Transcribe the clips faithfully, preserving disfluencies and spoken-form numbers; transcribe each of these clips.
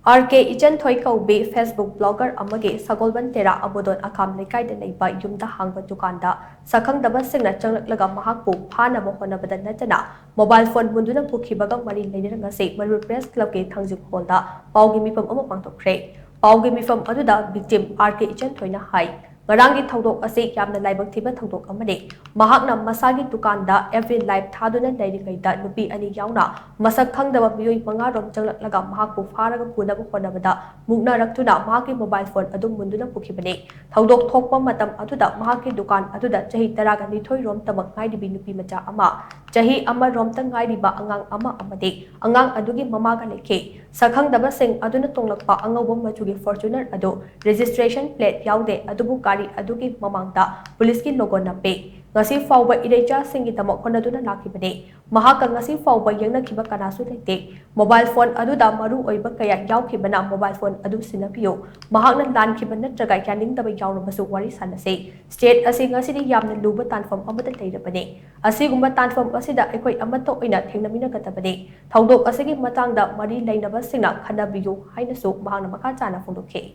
R ꯀꯦ ꯏꯆꯟꯊꯣꯏ ꯀꯧꯕꯤ Facebook blogger ꯑꯃꯒꯤ ꯁꯒꯣꯜꯕꯟ ꯇꯦꯔꯥ ꯑꯕꯣꯗꯣꯟ ꯑꯈꯥꯝ ꯂꯩꯀꯥꯏꯗ ꯂꯩꯕ ꯌꯨꯝꯗ ꯍꯥꯡꯕ ꯗꯨꯀꯥꯟꯗ ꯁꯛꯈꯪꯗꯕꯁꯤꯡꯅ ꯆꯪꯂꯛꯂꯒ ꯃꯍꯥꯛꯄꯨ ꯐꯥꯅꯕ ꯍꯣꯠꯅꯕꯗ ꯅꯠꯇꯅ mobile phone ꯃꯨꯟꯗꯨꯅ ꯄꯨꯈꯤꯕꯒ ꯃꯔꯤ ꯂꯩꯅꯅ ꯉꯁꯤ ꯃꯔꯨ Press Clubꯀꯤ ꯊꯥꯡꯖꯤꯡ ꯍꯣꯜꯗ ꯄꯥꯎꯒꯤ ꯃꯤꯐꯝ ꯑꯃ ꯄꯥꯡꯊꯣꯛꯈ꯭ꯔꯦ꯫ ꯄꯥꯎꯒꯤ ꯃꯤꯐꯝ ꯑꯗꯨꯗ victim ꯑꯥꯔ ꯀꯦ ꯏꯆꯟꯊꯣꯏꯅ ꯍꯥꯏ, ꯉꯔꯥꯡꯒꯤ ꯊꯧꯗꯣꯛ ꯑꯁꯤ ꯌꯥꯝꯅ ꯂꯥꯏꯕꯛ ꯊꯤꯕ ꯊꯧꯗꯣꯛ ꯑꯃꯅꯤ꯫ ꯃꯍꯥꯛꯅ ꯃꯁꯥꯒꯤ ꯗꯨꯀꯥꯟꯗ F B live ꯊꯥꯗꯨꯅ ꯂꯩꯔꯤꯉꯩꯗ ꯅꯨꯄꯤ ꯑꯅꯤ ꯌꯥꯎꯅ ꯃꯁꯛ ꯈꯪꯗꯕ ꯃꯤꯑꯣꯏ ꯃꯉꯥꯔꯣꯝ ꯆꯪꯂꯛꯂꯒ ꯃꯍꯥꯛꯄꯨ ꯐꯥꯔꯒ ꯄꯨꯅꯕ ꯍꯣꯠꯅꯕꯗ ꯃꯨꯛꯅꯔꯛꯇꯨꯅ ꯃꯍꯥꯛꯀꯤ mobile phone ꯑꯗꯨ ꯃꯨꯟꯗꯨꯅ ꯄꯨꯈꯤꯕꯅꯤ꯫ ꯊꯧꯗꯣꯛ ꯊꯣꯛꯄ ꯃꯇꯝ ꯑꯗꯨꯗ ꯃꯍꯥꯛꯀꯤ ꯗꯨꯀꯥꯟ ꯑꯗꯨꯗ ꯆꯍꯤ ꯇꯔꯥꯒ ꯅꯤꯊꯣꯏ ꯔꯣꯝꯇꯃꯛ ꯉꯥꯏꯔꯤꯕꯤ ꯅꯨꯄꯤ ꯃꯆꯥ ꯑꯃ, ꯆꯍꯤ ꯑꯃ ꯔꯣꯝꯇ ꯉꯥꯏꯔꯤꯕ ꯑꯉꯥꯡ ꯑꯃ ꯑꯃꯗꯤ ꯑꯉꯥꯡ ꯑꯗꯨꯒꯤ ꯃꯃꯥꯒ ꯂꯩꯈꯤ꯫ ꯁꯛꯈꯪꯗꯕꯁꯤꯡ ꯑꯗꯨꯅ ꯇꯣꯡꯂꯛꯄ ꯑꯉꯧꯕ ꯃꯆꯨꯒꯤ Fortuner ꯑꯗꯨ registration plate ꯌꯥꯎꯗꯦ, ꯑꯗꯨꯕꯨ ꯒꯥꯔꯤ ꯑꯗꯨꯒꯤ ꯃꯃꯥꯡꯗ ꯄꯨꯂꯤꯁꯀꯤ logo ꯅꯞꯄꯤ꯫ ꯉꯁꯤ ꯐꯥꯎꯕ ꯏꯔꯩꯆꯥꯁꯤꯡꯒꯤꯗꯃꯛ ꯍꯣꯠꯅꯗꯨꯅ ꯂꯥꯛꯈꯤꯕꯅꯤ꯫ ꯃꯍꯥꯛꯀ ꯉꯁꯤ ꯐꯥꯎꯕ ꯌꯦꯡꯅꯈꯤꯕ ꯀꯅꯥꯁꯨ ꯂꯩꯇꯦ꯫ Mobile phone ꯑꯗꯨꯗ ꯃꯔꯨ ꯑꯣꯏꯕ ꯀꯌꯥ ꯌꯥꯎꯈꯤꯕꯅ mobile phone ꯑꯗꯨ ꯁꯤꯟꯅꯕꯤꯌꯨ꯫ ꯃꯍꯥꯛꯅ ꯂꯥꯟꯈꯤꯕ ꯅꯠꯇ꯭ꯔꯒ ꯌꯥꯅꯤꯡꯗꯕ ꯌꯥꯎꯔꯕꯁꯨ ꯋꯥꯔꯤ ꯁꯥꯟꯅꯁꯤ꯫ State ꯑꯁꯤ ꯉꯁꯤꯗꯤ ꯌꯥꯝꯅ ꯂꯨꯕ ꯇꯥꯟꯐꯝ ꯑꯃꯗ ꯂꯩꯔꯕꯅꯤ꯫ ꯑꯁꯤꯒꯨꯝꯕ ꯇꯥꯟꯐꯝ ꯑꯁꯤꯗ ꯑꯩꯈꯣꯏ ꯑꯃꯠꯇ ꯑꯣꯏꯅ ꯊꯦꯡꯅꯃꯤꯟꯅꯒꯗꯕꯅꯤ꯫ ꯊꯧꯗꯣꯛ ꯑꯁꯤꯒꯤ ꯃꯇꯥꯡꯗ ꯃꯔꯤ ꯂꯩꯅꯕꯁꯤꯡꯅ ꯈꯟꯅꯕꯤꯌꯨ ꯍꯥꯏꯅꯁꯨ ꯃꯍꯥꯛꯅ ꯃꯈꯥ ꯇꯥꯅ ꯐꯣꯡꯗꯣꯛꯈꯤ꯫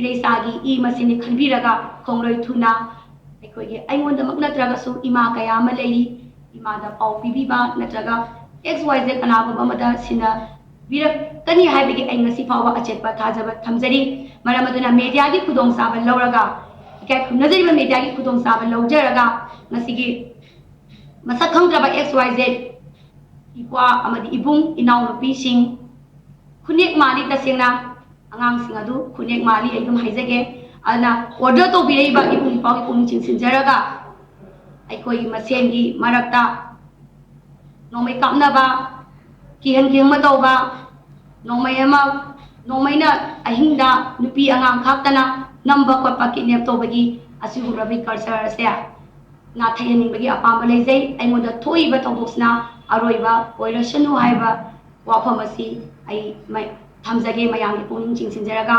ꯏꯔꯩꯆꯥꯒꯤ ꯏ ꯃꯁꯦꯟꯅꯤ ꯈꯟꯕꯤꯔꯒ ꯈꯣꯡꯂꯣꯏ ꯊꯨꯅ ꯑꯩꯈꯣꯏꯒꯤ, ꯑꯩꯉꯣꯟꯗꯃꯛ ꯅꯠꯇ꯭ꯔꯒꯁꯨ ꯏꯃꯥ ꯀꯌꯥ ꯑꯃ ꯂꯩꯔꯤ, ꯏꯃꯥꯗ ꯄꯥꯎ ꯄꯤꯕꯤꯕ ꯅꯠꯇ꯭ꯔꯒ X Y Z ꯀꯅꯥꯒꯨꯝꯕ ꯑꯃꯗ ꯁꯤꯟꯅꯕꯤꯔꯛꯀꯅꯤ ꯍꯥꯏꯕꯒꯤ ꯑꯩ ꯉꯁꯤ ꯐꯥꯎꯕ ꯑꯆꯦꯠꯄ ꯊꯥꯖꯕ ꯊꯝꯖꯔꯤ꯫ ꯃꯔꯝ ꯑꯗꯨꯅ mediaꯒꯤ ꯈꯨꯗꯣꯡꯆꯥꯕ ꯂꯧꯔꯒ, ꯏꯀꯥꯏ ꯈꯨꯝꯅꯖꯔꯤꯕ mediaꯒꯤ ꯈꯨꯗꯣꯡꯆꯥꯕ ꯂꯧꯖꯔꯒ, ꯉꯁꯤꯒꯤ ꯃꯁꯛ ꯈꯪꯗ꯭ꯔꯕ X Y Z ꯏꯄ꯭ꯋꯥ ꯑꯃꯗꯤ ꯏꯕꯨꯡ ꯏꯅꯥꯎꯅꯨꯄꯤꯁꯤꯡ ꯈꯨꯅꯦꯛ ꯃꯥꯜꯂꯤ, ꯇꯁꯦꯡꯅ ꯑꯉꯥꯡꯁꯤꯡ ꯑꯗꯨ ꯈꯨꯅꯦꯛ ꯃꯥꯜꯂꯤ, ꯑꯩ ꯑꯗꯨꯝ ꯍꯥꯏꯖꯒꯦ꯫ ꯑꯗꯨꯅ order ꯇꯧꯕꯤꯔꯛꯏꯕ ꯏꯕꯨꯡ ꯏꯄ꯭ꯋꯥꯒꯤ ꯄꯨꯛꯅꯤꯡ ꯆꯤꯡꯁꯤꯟꯖꯔꯒ, ꯑꯩꯈꯣꯏꯒꯤ ꯃꯁꯦꯟꯒꯤ ꯃꯔꯛꯇ ꯅꯣꯡꯃꯩ ꯀꯥꯞꯅꯕ, ꯀꯤꯍꯟ ꯈꯤꯍꯟꯕ ꯇꯧꯕ, ꯅꯣꯡꯃꯩ ꯑꯃ, ꯅꯣꯡꯃꯩꯅ ꯑꯍꯤꯡꯗ ꯅꯨꯄꯤ ꯑꯉꯥꯡ ꯈꯥꯛꯇꯅ ꯅꯝꯕ ꯈꯣꯠꯄ, kidnap ꯇꯧꯕꯒꯤ ꯑꯁꯤꯒꯨꯝꯂꯕ culture ꯑꯁꯦ ꯅꯥꯊꯩꯍꯟꯅꯤꯡꯕꯒꯤ ꯑꯄꯥꯝꯕ ꯂꯩꯖꯩ꯫ ꯑꯩꯉꯣꯟꯗ ꯊꯣꯛꯏꯕ ꯊꯧꯗꯣꯛꯁꯤꯅ ꯑꯔꯣꯏꯕ ꯑꯣꯏꯔꯁꯅꯨ ꯍꯥꯏꯕ ꯋꯥꯐꯝ ꯑꯁꯤ ꯑꯩ ꯃ-, ꯊꯝꯖꯒꯦ ꯃꯌꯥꯝꯒꯤ ꯄꯨꯛꯅꯤꯡ ꯆꯤꯡꯁꯤꯟꯖꯔꯒ꯫